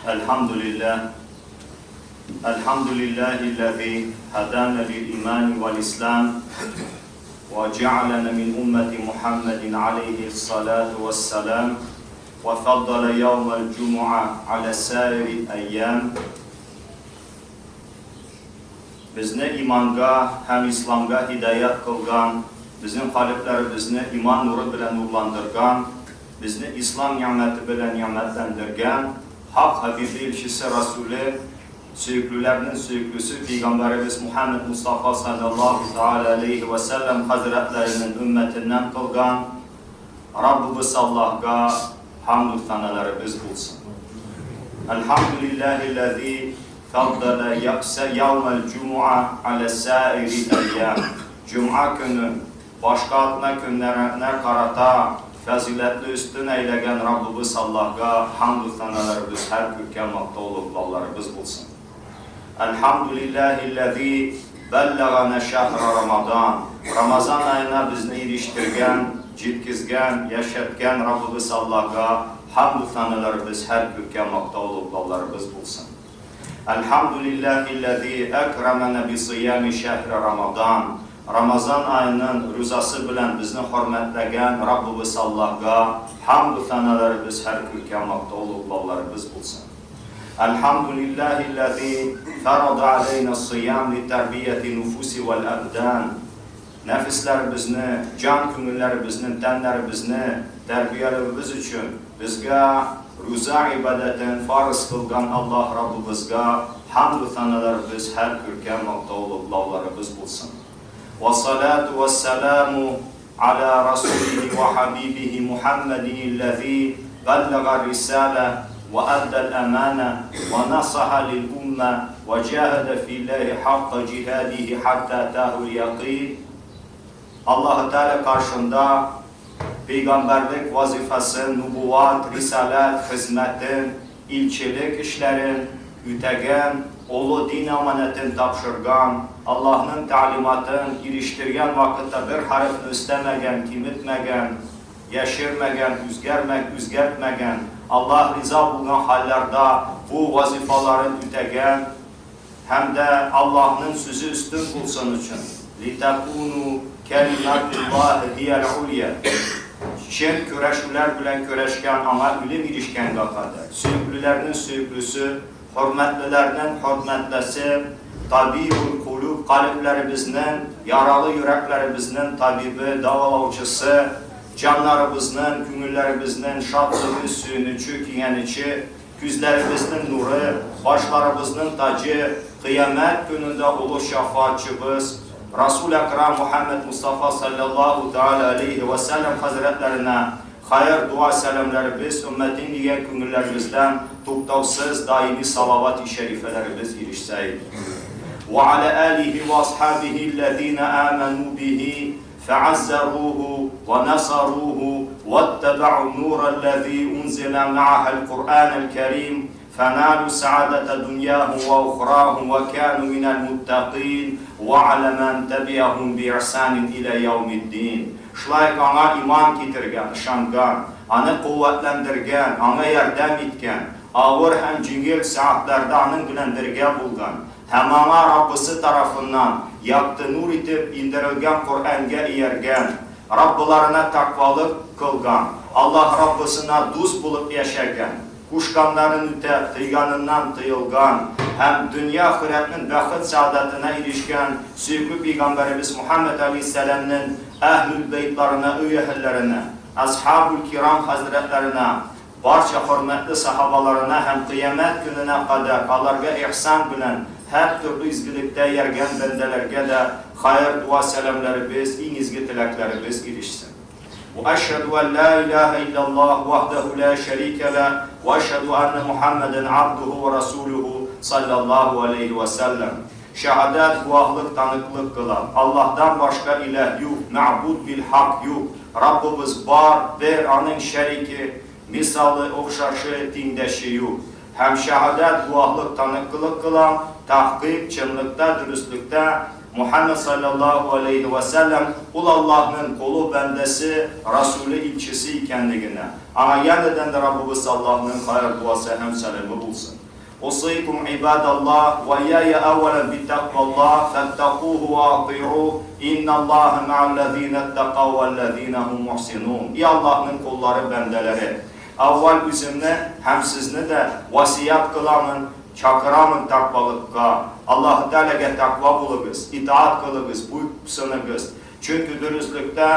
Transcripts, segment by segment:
Elhamdülillah. Elhamdülillahi'llezî hedâne lil-imân ve'l-İslâm ve cealena min ümmeti Muhammedin aleyhi's-salâtu ve's-selâm ve faddala yevme'l-cumu'a ala sâiril eyyâm. Безне иманга һәм исламга һидаять кылган, безнең калебләребезне иман нуры белән нурландырган, безне ислам нигъмәте белән нигъмәтләндергән Хак Хәбибе илчесе Расүле, сөеклеләрнең сөеклесе пәйгамбәребез Мухәммәд Мостафа салләллаһу тәгалә аләйһи вә сәлләм хәзрәтләренең өммәтеннән кылган Раббыбыз Аллаһка хәмду сәналәребез булсын. Әлхәмдүлилләһилләзи фәддәлә яумәл җумуа галә саирил әйям. Җомга көнен башка атна көннәренә карата фәзыйләтле өстен әйләгән Раббыбыз Аллаһка хәмду сәналәребез һәр күркәм мактау-олуглауларыбыз булсын. Әлхәмдүлилләһилләзи бәлләгәнә шәһрә Рамадан. Рамазан аена безне ирештергән, җиткезгән, яшәткән Раббыбыз Аллаһка хәмду сәналәребез һәр күркәм мактау-олуглауларыбыз булсын. Әлхәмдүлилләһилләзи әкрәмәнә бисыями шәһре Рамадан. Рамазан аеның рузасы белән безне хөрмәтләгән Раббыбыз Аллаһка хәмду сәналәребез һәр күркәм мактау-олуглауларыбыз булсын. Әлхәмдүлилләһилләзи фәрада аләйнә ссыям литәрбияти нуфуси вәл әбдан. Нәфесләребезне, җан-күңелләребезне, тәннәребезне тәрбияләвебез өчен безгә руза гыйбадәтен фарыз кылган Аллаһ Раббыбызга хәмду сәналәребез һәр күркәм мактау-олуглауларыбыз булсын. Вәссалату вәссәламу аля расулихи вә хәбибихи Мухәммәдинилләзи бәлләгә ррисалә вә әддәл әманә вә насаһа лил уммә вә җаһәдә филләһи хакка җиһадихи хәттә атаһул якыйн. Аллаһы Тәгалә каршында пәйгамбәрлек вазыйфасын, нубуват, рисаләт, хезмәтен, илчелек эшләрен үтәгән, олы дин аманәтен тапшырган, Аллаһның тәгълиматын ирештергән вакытта бер хәрефне өстәмәгән, киметмәгән, яшермәгән, үзгәрмәг, үзгәртмәгән, Аллаһ риза булган хәлләрдә бу вазыйфаларын үтәгән һәм дә Аллаһның сүзе өстен булсын өчен, литәкуну кәлимәтуллаһи һиял-улья, чын көрәшүләр белән көрәшкән, аңа үлем ирешкәнгә кадәр, сөеклеләрнең сөеклесе, хөрмәтлеләрнең хөрмәтлесе, табибул кулуб, калебләребезнең, яралы йөрәкләребезнең табибы, дәвалаучысы, җаннарыбызның, күңелләребезнең шатлыгы, сөенече, киңәнече, күзләребезнең нуры, башларыбызның таҗы, кыямәт көнендә олы шәфаатчыбыз, Расул Әкрам Мухәммәд Мостафа салләллаһу тәгалә алейһи вә сәлләм хәзрәтләренә хәер-дога сәламләребез, өммәтим дигән күңелләребездән туктаусыз даими салават-и шәрифәләребез ирешсә иде. Вә аля алихи вә асхабихи алләзина амәнү бихи фәаззәруһу вә насаруһу вәттәбәу нурәлләзи унзилә мәәһәл Куръәнәл кәрим фәналу сәгадәтә дөньяһум вә ухраһум вә кәну минәл муттәкыйн вә аля мән тәбиәһум биихсанин илә яумиддин. Шулай ук аңа иман китергән, ышанган, аны куәтләндергән, аңа ярдәм иткән, авыр һәм җиңел сәгатьләрдә аның белән бергә булган һәм аңа Раббысы тарафыннан якты нур итеп иңдерелгән Коръәнгә ияргән, Раббыларына тәкъвалык кылган, Аллаһ Раббысына дус булып яшәгән, кушканнарын үтәп, тыйганыннан тыелган һәм дөнья-ахирәтнең бәхет-сәгадәтенә ирешкән сөекле пәйгамбәребез Мухәммәд аләйһиссәламнең әһлүл-бәйтларына, өй әһелләренә, әсхабул-кирам хәзрәтләренә, барча хөрмәтле сахабаларына һәм кыямәт көненә кадәр аларга ихсан белән һәртөрле изгелектә ияргән бәндәләргә дә хәер-дога-сәламләребез, иң изге теләкләребез ирешсен. وأشهد أن لا إله إلا الله وحده لا شريك له وأشهد أن محمدا عبده ورسوله صلى الله عليه وسلم. Şehadet, guahlık, tanıklık kılan. Allah'tan başka ilah yok, ma'bud bil hak yok. Rabbimiz bar, bir anın şeriki, misalı, okşaşı, tindeşi yok. Hem şehadet, guahlık, tanıklık kılan, tahkik, çınlıkta, dürüstlükte, Мухәммәд салләллаһу галәйһи вә сәлләм ул Аллаһның колы, бәндәсе, расүле, илчесе икәнлегенә, аңа янәдән дә Раббыбыз Аллаһның хәер-дуасы һәм сәламе булсын. Усыйкум гыйбадаллаһ вә ияя әүвәлән биттәкъваллаһ фәттәкуһу вә атыйгуһ инналлаһа мә'әлләзинә иттәкау вәлләзинә һум мухсинун. И Аллаһның коллары, бәндәләре! Әүвәл үземне һәм сезне дә васыять кыламын, чакырамын тәкъвалыкка. Аллаһы Тәгаләгә тәкъва булыгыз, итаать кылыгыз, буйсыныгыз. Чөнки дөреслектә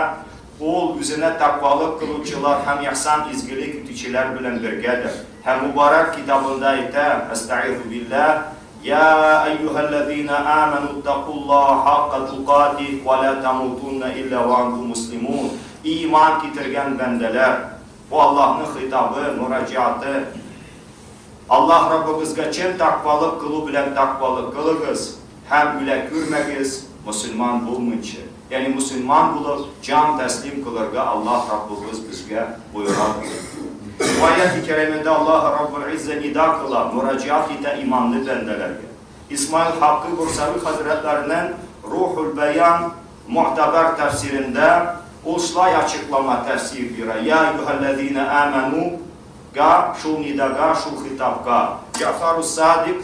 Ул Үзенә тәкъвалык кылучылар һәм ихсан изгелек итүчеләр белән бергәдер. Һәм Мубарәк Китабында әйтә, Әстәгыйзу билләһ, Йә әййүһәлләзинә әмәнүттәкуллаһа хакка тукатиһ вә лә тәмутуннә илля вә әнтум муслимун, И иман китергән бәндәләр! Бу Аллаһның хитабы, мөрәҗәгате. Аллаһ Раббыгызга чын тәкъвалык кылу белән тәкъвалык кылыгыз һәм үлә күрмәгез, мөселман булмыйнчы. Ягъни мөселман булып, җан тәслим кылырга Аллаһ Раббыбыз безгә боера диде. Бу аять-и кәримәдә Аллаһ Раббул-Иззә нида кыла, мөрәҗәгать итә иманлы бәндәләргә. Исмаил Хаккы Бурсави хәзрәтләренең Рухул-Бәян мугътәбәр тәфсирендә ул шулай ачыклама, тәфсир бирә, Йа әйюһәлләзинә әмәнү, Га, шул нидага, шул хитабка. Җәгъфәрус-Садик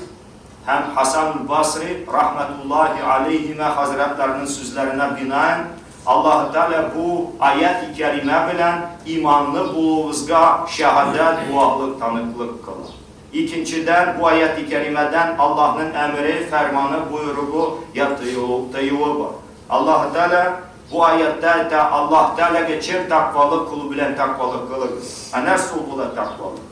һәм Хәсәнуль-Басри, рәхмәтуллаһи аләйһимә хәзрәтләренең сүзләренә бинаэн, Аллаһы Тәгалә бу аять-и кәримә белән иманлы булуыбызга шәһадәт, гуаһлык, таныклык кыла. Икенчедән, бу аять-и кәримәдән Аллаһның әмере, фәрманы, боерыгы я тыюы бар. Аллаһы Тәгалә бу аятьтә әйтә, Аллаһ Тәгаләгә чын тәкъвалык кылу белән тәкъвалык кылыгыз. Ә нәрсә ул була тәкъвалык?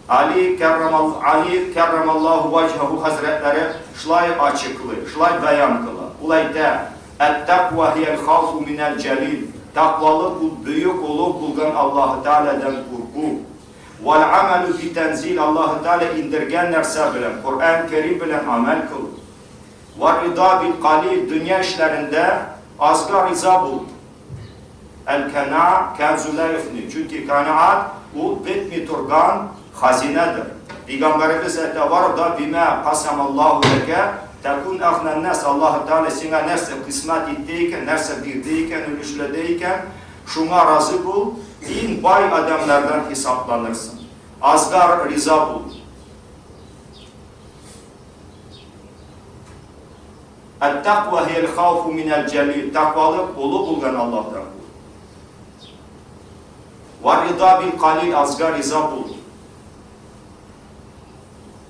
Али кәррамал Али кәррамаллаһу ваҗһаһу хәзрәтләре шулай ачыклый, шулай бәян кыла. Ул әйтә, Әт-тәкъва һияль хауфу минәл җәлил. Тәкъвалык ул бөек, олуг булган Аллаһы Тәгаләдән курку. Вәл амәлү битәнзил Аллаһы Тәгалә индергән нәрсә белән, Коръән Кәрим белән гамәл кылу. Вә риза бил калил, дөнья эшләрендә азга риза бул. Әл-кәнаа кәнзу ла юфни, чөнки канаат ул бетми торган хазинәдер. Пәйгамбәребез әйтә, Варда бимә касамаллаһу ләкә тәкун әгънән нас, Аллаһы Тәгалә сиңа нәрсә кыйсмәт итте икән, нәрсә бирде икән, өлешләде икән, шуңа разый бул, иң бай адәмнәрдән хисапланырсың. Азга риза бул. Әт-тәкъва һияль хауфу минәл җәлил, тәкъвалык, олы булган Аллаһтан курку. Вә рида бил калил, азга риза булу.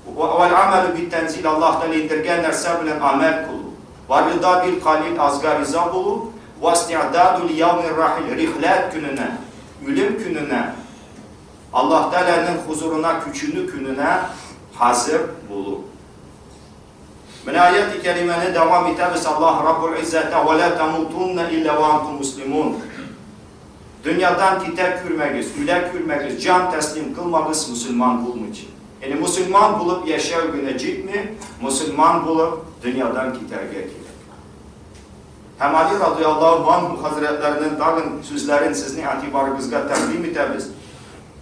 Вәл амәлү бит тәнзил, Аллаһ Тәгалә индергән нәрсә белән гамәл кылу. Вә рида бил калил, азга риза булу. Вә исти'даду ли яумир рахил, рихләт көненә, үлем көненә, Аллаһ Тәгаләнең хузурына күченү көненә хәзер булу. Менә аят-и кәримәне дәвам итәбез, Аллаһ Раббул Иззәтә «Ва ла тамутунна илля ва антум муслимун». Дөньядан китә күрмәгез, үлә күрмәгез, җан тәслим кылмагыз мөселман булмыйча. Ягъни мөселман булып яшәү генә җитми, мөселман булып дөньядан китәргә кирәк. Һәм Али радыяллаһу анһу хәзрәтләренең тагын сүзләрен сезнең игътибарыгызга тәкъдим итәбез.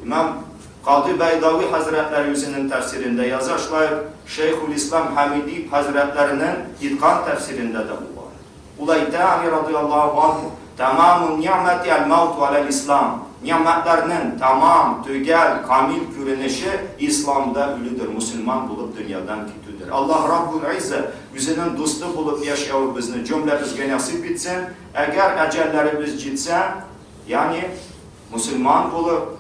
Имам Кадый Байдави хәзрәтләре үзенең тәфсирендә яза, шулай ук Шәйхул-Ислам Хәмиди хәзрәтләренең Иткан тәфсирендә дә бу бар. Ул әйтә, Али радыяллаһу анһу, Тәмамун нигъмәти әл-мәүту аләл-ислам. Нигъмәтләрнең тәмам, төгәл, камил күренеше исламда үлүдер, мөселман булып дөньядан китүдер. Аллаһ Раббул Иззә Үзенең дусты булып яшәвебезне җөмләбезгә насыйп итсен. Әгәр әҗәлләребез җитсә, ягъни мөселман булып,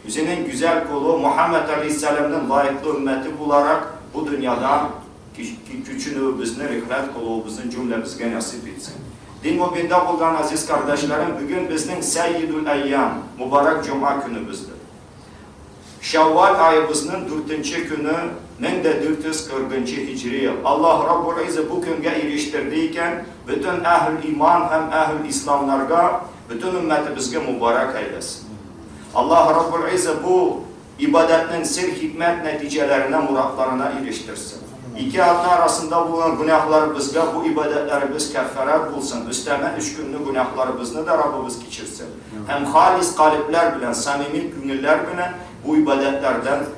Үзенең гүзәл колы Мухәммәд аләйһиссәламнең лаеклы өммәте буларак бу дөньядан күченүебезне, рихләт кылуыбызны җөмләбезгә насыйп итсен. Дин мөбиндә булган газиз кардәшләрем, бүген безнең сәййидул әйям, мөбарәк җомга көнебездер. Шәүвәл аебызның дүртенче көне, 1440 нчы һиҗри ел. Аллаһ Раббул Иззә бу көнгә ирештерде икән, бөтен әһел иман һәм әһел исламнарга, бөтен өммәтебезгә мөбарәк әйләсен. Аллаһ Раббул Иззә бу ибадәтнең сер-хикмәт нәтиҗәләренә, морадларына ирештерсен. Ике атна арасында булган гөнаһларыбызга бу ибадәтләребез кәффарәт булсын, өстәмә өч көнне гөнаһларыбызны да Раббыбыз кичерсен. Һәм халис калебләр белән, самими күңелләр белән бу ибадәтләрдән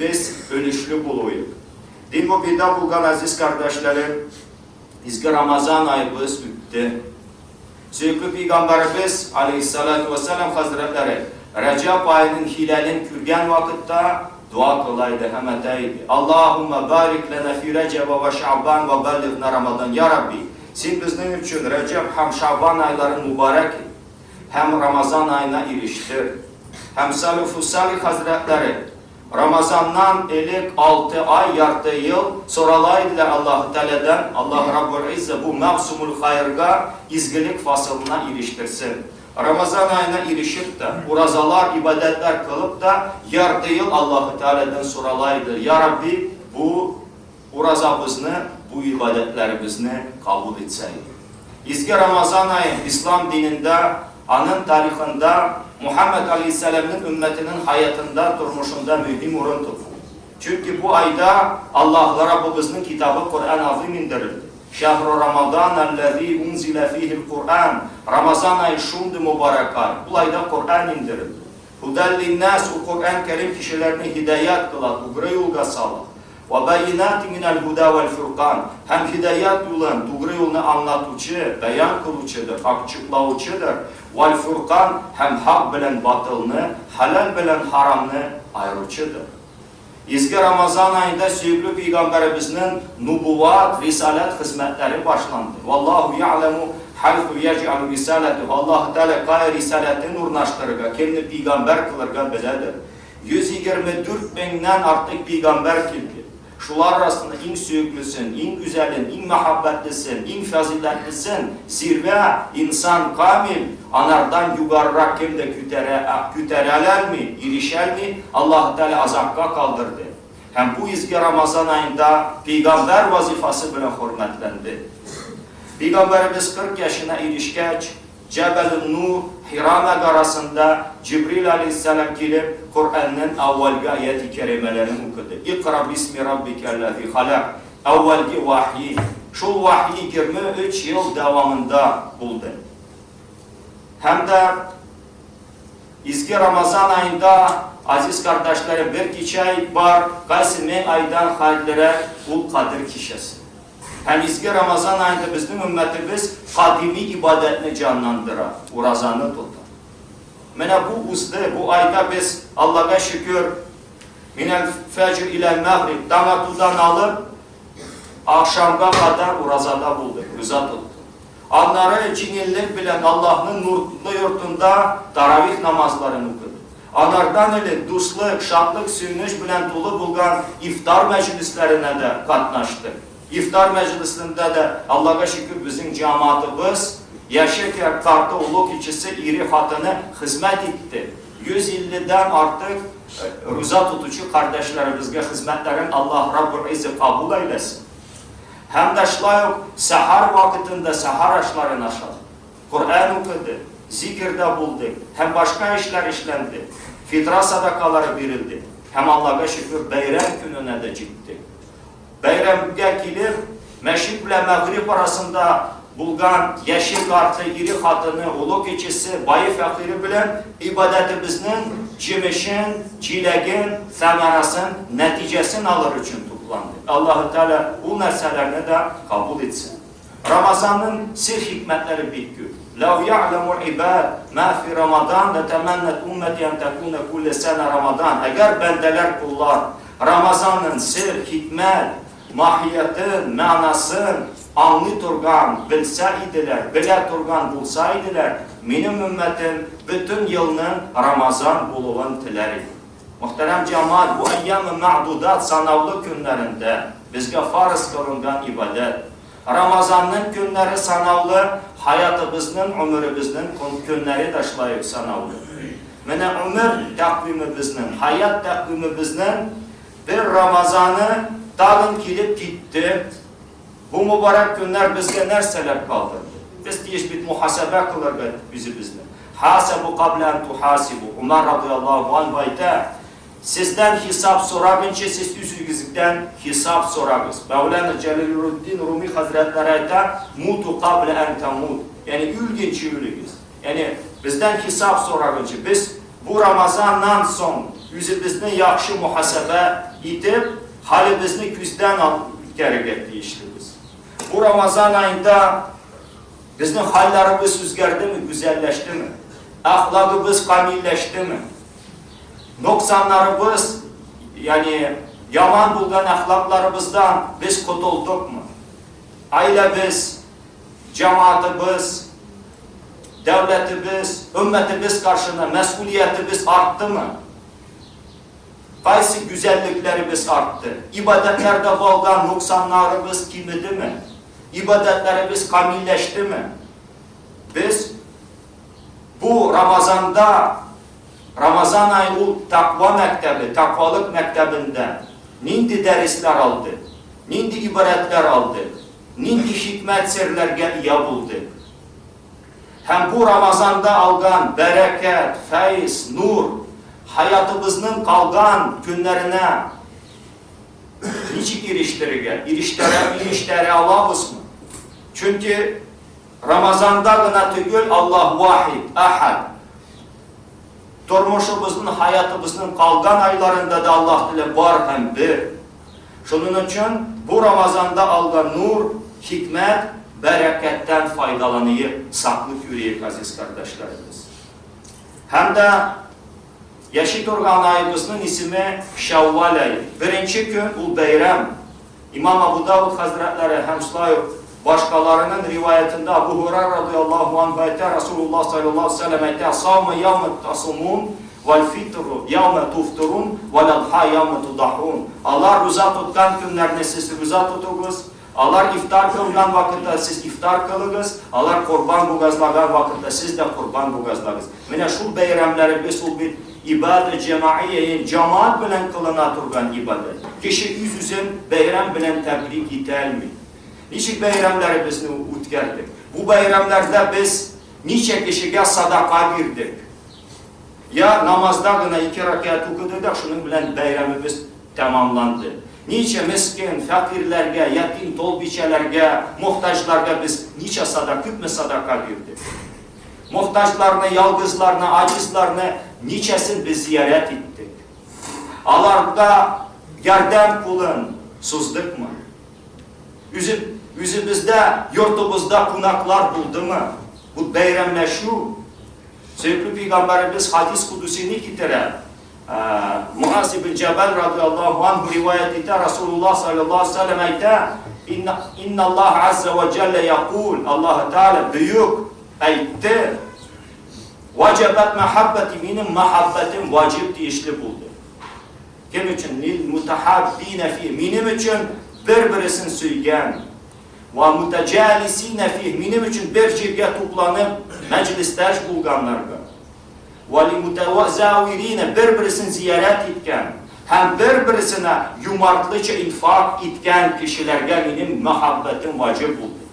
без өлешле булыйк. Дин мөбиндә булган газиз кардәшләрем, Изге Рамазан аебыз үтте. Сөекле пәйгамбәребез, алейһиссалату вәссәлам хәзрәтләре, Рәҗәб аеның һилален күргән вакытта дога кыла иде һәм әйтә иде, Аллаһумма барик ләнә фи Рәҗәбә вә Шәгъбан вә бәллигъна Рамадан. Я Рабби, Син безнең өчен Рәҗәб һәм Шәгъбан айларын мөбарәк ит һәм Рамазан аена ирештер. Һәм Сәлүфүс-Салих хәзрәтләре, Рамазаннан элек алты ай, ярты ел, сорала иделәр Аллаһы Тәгаләдән, Аллаһ Раббул Иззә бу мәгъсумул хайрга, изгелек фасылына ирештерсен. Рамазан аена ирешеп тә, уразалар, ибадәтләр кылып та, ярты ел Аллаһы Тәгаләдән сорала иде, Я Рабби, бу уразабызны, бу ибадәтләребезне кабул итсә иде. Изге Рамазан ае ислам динендә, аның тарихында, Мухәммәд алейһиссәламнең өммәтенең хаятында, тормышында мөһим урын тота. Чөнки бу айда Аллаһ Раббыбызның китабы Коръән Азыйм иңдерелде. Шәһру Рамадан әлләзи унзилә фихил Коръән, Рамазан ае шундый мөбарәк ай, ул айда Коръән иңдерелде. Һудәл линнәс, ул Коръән Кәрим кешеләрне һидаять кыла, тугры юлга сала. Вә бәйинәтин минәл һудә вәл фуркан, һәм һидаять юлын, тугры юлны аңлатучы, бәян кылучыдыр, ачыклаучыдыр, вәл фуркан, һәм хак белән батылны, хәләл белән харамны аеручыдыр. Изге Рамазан аенда сөекле пәйгамбәребезнең нубуват, рисаләт хезмәтләре башланды. Валлаһу я'ләму хәйсу яҗ'алу рисаләтүһ, Аллаһы Тәгалә кая рисаләтен урнаштырырга, кемне пәйгамбәр кылырга беләдер. 124 меңнән артык пәйгамбәр килде. Шулар арасында иң сөеклесен, иң гүзәлен, иң мәхәббәтлесен, иң фазыйләтлесен, зирвә, инсан камил, анардан югарырак кем дә күтәрә, күтәрәләлми, ирешәлми, Аллаһы Тәгалә азакка калдырды. Һәм бу изге Рамазан аенда пәйгамбәр вазифасы белән хөрмәтләнде. Пәйгамбәребез 40 яшенә ирешкәч, Җәбәлен-Нур, Хира мәгарәсендә Җибрил алейһиссәлам килеп, Коръәннең әүвәлге аяти кәримәләрен укыды. Икъра бисми раббикәлләзи халәк. Әүвәлге вәхи. Шул вәхи 23 ел дәвамында булды. Һәм дә изге Рамазан аенда, азиз кардәшләрем, бер кичә бар, кайсы мең айдан хәерлерәк, ул Кадер кичәсе. Һәм изге Рамазан аенда безнең өммәтебез кадими ибадәтне җанландыра, уразаны тота. Менә бу узды, бу айда без, Аллага шөкер, минәл фәҗр иләл мәгъриб, таң атудан алып, ахшамга кадәр уразада булдык, руза тоттык. Аннары җиңеллек белән Аллаһның нурлы йортында таравих намазларын укыдык. Анардан элек дуслык, шатлык, сөенеч белән тулы булган ифтар мәҗлесләренә дә катнаштык. Ифтар мәҗлесендә дә, Аллага шөкер, безнең җәмәгатебез, яше, карты, олы, кечесе, ире, хатыны хезмәт итте. 150 дән артык руза тотучы кардәшләребезгә хезмәтләрен Аллаһ Раббул Иззе кабул әйләсен. Һәм дә шулай ук сәхәр вакытында сәхәр ашларын ашадык. Коръән укыдык, зикердә булдык һәм башка эшләр эшләнде. Фитра садакалары бирелде һәм, Аллага шөкер, бәйрәм көненә дә җиттек. Бәйрәмгә килеп, мәчет белән мәгъриб арасында булган яше-карты, ире-хатыны, олы-кечесе, бае-фәкыйре белән ибадәтебезнең җимешен, җиләген, сәмарасын, нәтиҗәсен алыр өчен тупландык. Аллаһы Тәгалә ул нәрсәләрне дә кабул итсен. Рамазанның сер-хикмәтләре бик күп. Ләү я'ләмул ибад мә фи Рамадан ләтәмәннәт уммәти ән тәкүнә күллә сәнә Рамадан. Әгәр бәндәләр, коллар Рамазанның сер, хикмәт, маһиятен, мәгънасын аңлый торган, белсә иделәр, белә торган булса иделәр, минем өммәтем бөтен елның Рамазан булуын теләр иде. Мөхтәрәм җәмәгать, бу әйяме мәгъдудат, санаулы көннәрендә безгә фарыз кылынган ибадәт. Рамазанның көннәре санаулы, хаятыбызның, гомеребезнең көннәре дә шулай ук санаулы. Менә гомер тәкъвимебезнең, хаят тәкъвимебезнең бер Рамазаны тагын килеп китте. Бу мөбарәк көннәр безгә нәрсәләр калдырды? Без тиеш бит мухасәбә кылырга үзебезне. Хасабу кабля ан тухасибу. Умар радыяллаһу анһу әйтә, Сездән хисап сорагынчы, сез үзегездән хисап сорагыз. Мәүлана Җәлилетдин Руми хәзрәтләре әйтә, Муту кабля ан тамут. Ягъни үлгенче үлегез. Ягъни бездән хисап сорагынчы, без бу Рамазаннан соң үзебезне яхшы мухасәбә итеп, хәлебезне күздән үткәрергә тиешлебез. Бу Рамазан аенда безнең хәлләребез үзгәрдеме, гүзәлләштеме? Әхлагыбыз камилләштеме? Ноксаннарыбыз, ягъни яман булган әхлакларыбыздан без котылдыкмы? Гаиләбез, җәмәгатебез, дәүләтебез, өммәтебез каршында мәсьүлиятебез арттымы? Кайсы гүзәллекләребез артты? Ибадәтләрдә булган ноксаннарыбыз кимедеме? Ибадәтләребез камилләштеме? Без бу Рамазанда, Рамазан ае ул тәкъва мәктәбе, тәкъвалык мәктәбендә нинди дәресләр алдык, нинди ибарәтләр алдык, нинди хикмәт серләргә ия булдык? Һәм бу Рамазанда алган бәрәкәт, фәиз, нур хаятыбызның калган көннәренә ничек ирештерергә, ирештерә, ирештерә алабызмы? Чөнки Рамазанда гына түгел Аллаһ вахид, ахад. Тормышыбызның, хаятыбызның калган айларында да Аллаһ теле бар һәм бер. Шуның өчен бу Рамазанда алган нур, хикмәт, бәрәкәттән файдаланыек, саклык йөриек, газиз кардәшләребез. Һәм дә яши торган аебызның исеме Шәввал ае. Беренче көн ул бәйрәм. Имам Абу Давуд хәзрәтләре һәм шулай ук башкаларының риваятендә Абу Һурайра радыяллаһу анһу әйтә, Расулуллаһ саллаллаһу алейһи ва сәлләм әйтә, Саума яума тасумун, вәл фитру яума туфтурун, вәл адха яума тудахун. Алар руза тоткан көннәрне сез руза тотыгыз, алар ифтар кылган вакытта сез ифтар кылыгыз, алар корбан бугазлаган вакытта сез дә корбан бугазлагыз. Менә шул бәйрәмнәребез ул бит ибадә җәмәгыя, ягъни җәмәгать белән кылына торган ибадәт. Кеше үз-үзен бәйрәм белән тәбрик итә алмый. Ничек бәйрәмнәребезне үткәрдек? Бу бәйрәмнәрдә без ничә кешегә садака бирдек? Я намазда гына ике рәкәгать укыдык да, шуның белән бәйрәмебез тәмамланды. Ничә мескен, фәкыйрьләргә, ятим, тол бичәләргә, мохтаҗларга без ничә садака, күпме садака бирдек? Мохтаҗларны, ялгызларны, аҗизларны ничәсен без зиярәт иттек? Аларга ярдәм кулын суздыкмы? Үзе, үзебездә, йортыбызда кунаклар булдымы? Бу бәйрәмләшү. Сөекле пәйгамбәребез хадис кудусины китерә. Муаз ибн Җәбәл радиаллаһу анһу риваять итә, Расулуллаһ саллаллаһу алейһи ва сәлләм әйтә, Инна Аллаһ азза ва җәллә якул, Аллаһ Тәгалә бөек әйтте, Ваҗабат мәхәббәти, минем мәхәббәтем ваҗиб тиешле булды. Кем өчен? Лил мутахаббина фи, минем өчен бер-бересен сөйгән. Ва мутаҗалисина фи, минем өчен бер җиргә тупланып мәҗлестәш булганнарга. Вәлмүтәзәвирина, бер-бересен зиярәт иткән һәм бер-бересенә юмартлыча инфак иткән кешеләргә минем мәхәббәтем ваҗиб булды.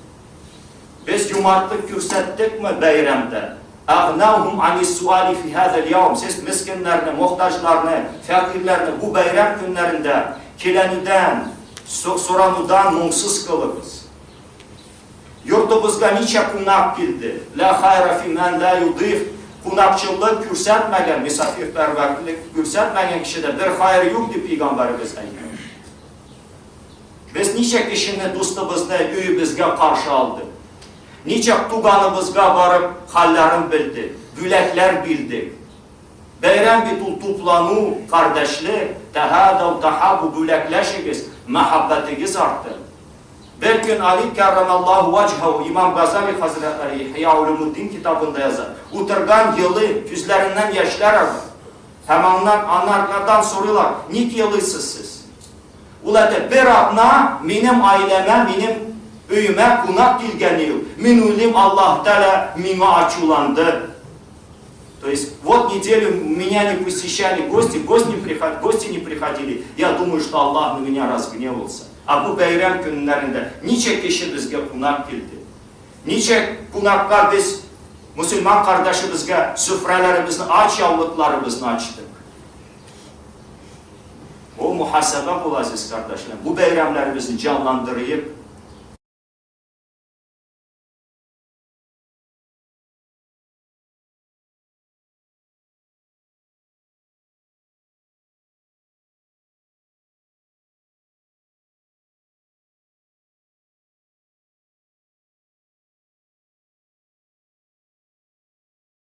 Без юмартлык күрсәттекме бәйрәмдә? Әгънәүһүм ани-суали фи һазал яум, сез мескеннәрне, мохтаҗларны, фәкыйрьләрне бу бәйрәм көннәрендә келәнүдән, соранудан моңсыз кылыгыз. Йортыбызга ничә кунак килде. Лә хайра фи мән лә юдыйф, кунакчыллык күрсәтмәгән, мөсафирпәрвәрлек күрсәтмәгән кешедә бер хайр юк, дип пәйгамбәребез әйтә. Без ничә кешене, дустыбызны өебезгә каршы алдык. Ничә туганыбызга барып хәлләрен белдек, бүләкләр бирдек. Бәйрәм бит ул туплану, кардәшлек, тәһадау, тәһабу, бүләкләшегез, мәхәббәтегез артыр. Бер көн Али кәррамәллаһу вәҗһәү, имам Газали хәзрәтләре Ихья Улумуддин китабында яза, утырган елый, күзләреннән яшьләр ага. Һәм аннан анаргадан сорыйлар, ник елыйсыз сез? Ул әйтә, бер атна минем аиләмә, минем өемә кунак килгәне юк. Мин уйлыйм, Аллаһ Тәгалә миңа ачуланды. То есть, вот неделю меня не посещали гости, гости не, приход, гости не приходили. Я думаю, что Аллах на меня разгневался. Ә бу бәйрәм көннәрендә ничә кеше безгә кунак килде? Ничә кунакка без мөселман кардәшебезгә сөфрәләребезне, ач яулыкларыбызны ачтык? Бу мухасаба була, азиз кардәшләр. Бу бәйрәмнәребезне җанландырыйк.